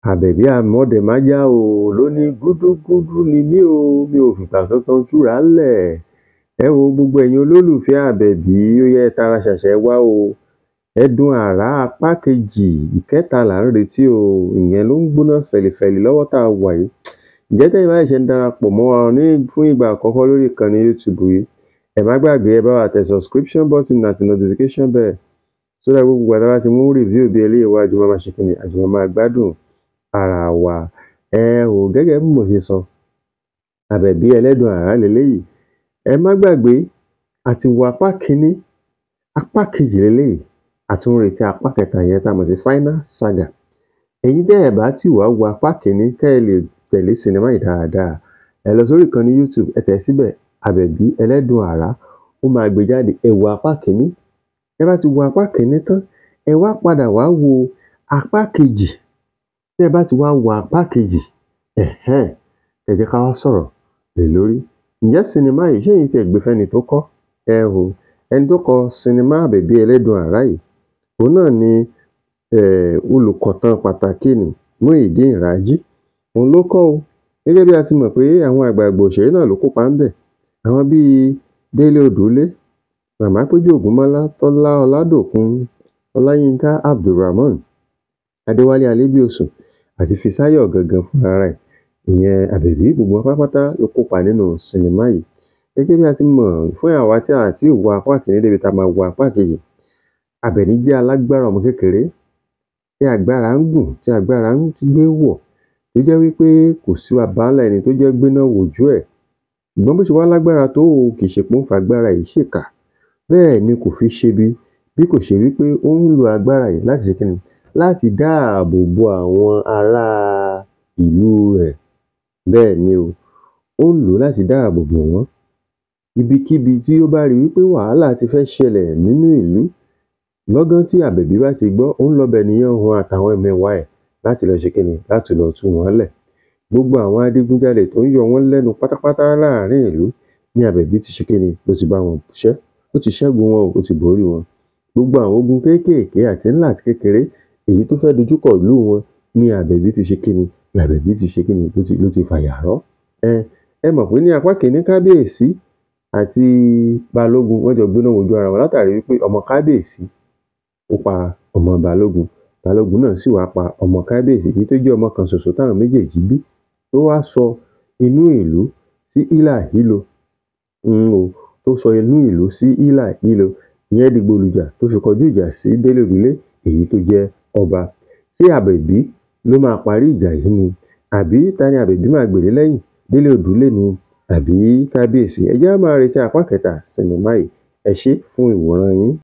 Àbẹ̀bí Amọ̀dé-májá o ló ní gúdúgúdú ni mí o, mi ò fìgbà kankan túra lẹ̀. Ẹ wo gbogbo ẹ̀yin olólùfẹ́ Àbẹ̀bí, ó yẹ ẹ tara ṣàṣà ẹ wá o. Ẹdun Àrá apá kejì ìkẹta là ń retí o, ìyẹn ló ń gbóná fẹlifẹli lọ́wọ́ tá a wà yìí. Ǹjẹ́ tẹ́yin bá ṣẹ̀ṣẹ̀ ń darapọ̀ mọ́ wa ní fún ìgbà àkọ́kọ́ lórí ìkànnì YouTube yìí, ẹ má gbàgbé ẹ bá wa tẹ subscription button àti notification bell so that gbogbo ìgbà tá a bá ti mú review bí eléyìí wá, àjùmọ̀ máa ṣe kíni, àjùmọ̀ máa gbádùn ara wa. Ẹ ò gẹ́gẹ́ bí mo ṣe sọ, Àbẹ̀bí Ẹlẹ́dun Àrá leléyìí. Ẹ má gbàgbé, a ti wo apá kínní, apá kejì leléyìí, a tún ń retí apá kẹta yẹn tá a mọ̀ sí final saga. Ẹ̀yin tẹ́ ẹ̀ bá tí wá wo apá kínní kẹ́ ẹ lè tẹ̀lé sinimá yìí dáadáa, ẹ lọ sórí ìkànnì YouTube, ẹ tẹ̀ síbẹ̀ Àbẹ̀bí Ẹlẹ́dun Àrá, ó máa gbé jáde. Ẹ wo apá kínní. Tẹ́ bá ti wo apá kínní tán, ẹ wá padà wá wo apá kejì. Tẹ́ ẹ bá ti wá wo apá kejì, ẹ̀hẹ́n, ẹ jẹ́ ká wá sọ̀rọ̀ lé lórí. Ǹjẹ́ sinimá yìí, ṣé ẹ̀yin tiẹ̀ gbé fẹ́ni tó kọ́? Ẹ o, ẹni tó kọ sinimá Àbẹ̀bí Ẹlẹ́dun Àrá yìí, òun náà ni olùkọ̀tàn pàtàkì nì Muyideen Raji. Òun ló kọ́ o. Gẹ́gẹ́ bí a ti mọ̀ pé àwọn àgbààgbà òṣèré náà ló kópa ńbẹ̀. Àwọn bíi Délé Odùlé, Màmá Péjú Ògúnmọ́lá, Tọ́lá Ọládòkun, Ọláyínká Abdulrahman, Adéwálé Alébíoṣù àti Fisáyọ̀ gangan fúnra rẹ̀, ìyẹn Àbẹ̀bí, gbogbo wọn pátápátá ló kópa nínú sinimá yìí. Gẹ́gẹ́ bí a ti mọ̀, fún àwa tí a ti wo apá kìíní débi tá a máa wo apá kejì, Àbẹ̀ní jẹ́ alágbára ọmọ kékeré tí agbára ń gùn, tí agbára ń gbé wọ̀, tó jẹ́ wípé kò sí baba ńlá ẹni tó jẹ́ gbéná wojú ẹ̀. Ṣùgbọ́n bó ṣe wá lágbára tó o, kì í ṣe pé ó ń fagbára yìí ṣèkà. Bẹ́ẹ̀ ni kò fi ṣebi, bí kò ṣe wípé ó ń lo agbára yìí láti ṣe kíni, láti dáàbò bo àwọn ará ìlú rẹ̀. Bẹ́ẹ̀ ni o, ó ń lò ó láti dáàbò bò wọ́n. Ibikíbi tí ó bá rí wípé wàhálà ti fẹ́ ṣẹlẹ̀ nínú ìlú, lọ́gán tí Àbẹ̀bí bá ti gbọ́, ó ń lọbẹ̀ nìyẹn, òun àtàwọn ẹmẹ̀wà ẹ̀ láti lọ ṣe kíni, láti lọ tú wọn lẹ̀. Gbogbo àwọn adigunjalè tó ń yọ wọ́n lẹ́nu pátápátá láàrin ìlú ní Àbẹ̀bí ti ṣe kíni, ló ti bá wọn ṣẹ́, ó ti ṣẹ́gun wọn, ó ti borí wọn. Gbogbo àwọn ogun kéékèèké àti ńlá àti kékeré èyí tó fẹ́ dojúkọ ìlú wọn ní Àbẹ̀bí ti ṣe kíni, làbẹ̀bí ti ṣe kíni, ló ti fàyà rọ́. Ẹ mọ̀ pé ní apá kìíní, kábíyèsí àti balógun wọ́n jọ gbéná wojú ara wọn látàrí wípé ọmọ kábíyèsí ó pa ọmọ balógun, balógun náà sì wá pa ọmọ kábíyèsí èyí tó jẹ́ ọmọ kan ṣoṣo táwọn méjèèjì bí, tó wá sọ inú ìlú sí hílàhílo, o tó sọ inú ìlú sí hílàhílo. Ìyẹn dìgbòlùjà tó fi kọjú ìjà sí Délé Odùlé èyí tó jẹ́ ọba. Ṣé Àbẹ̀bí ló máa parí ìjà yìí ni, àbí ta ni Àbẹ̀bí máa gbèrè lẹ́yìn, Délé Odùlé ni àbí kábíyèsí? Ẹ jẹ́ á máa retí apá kẹta sinimá yìí. Ẹ ṣé fún ìwòran yín.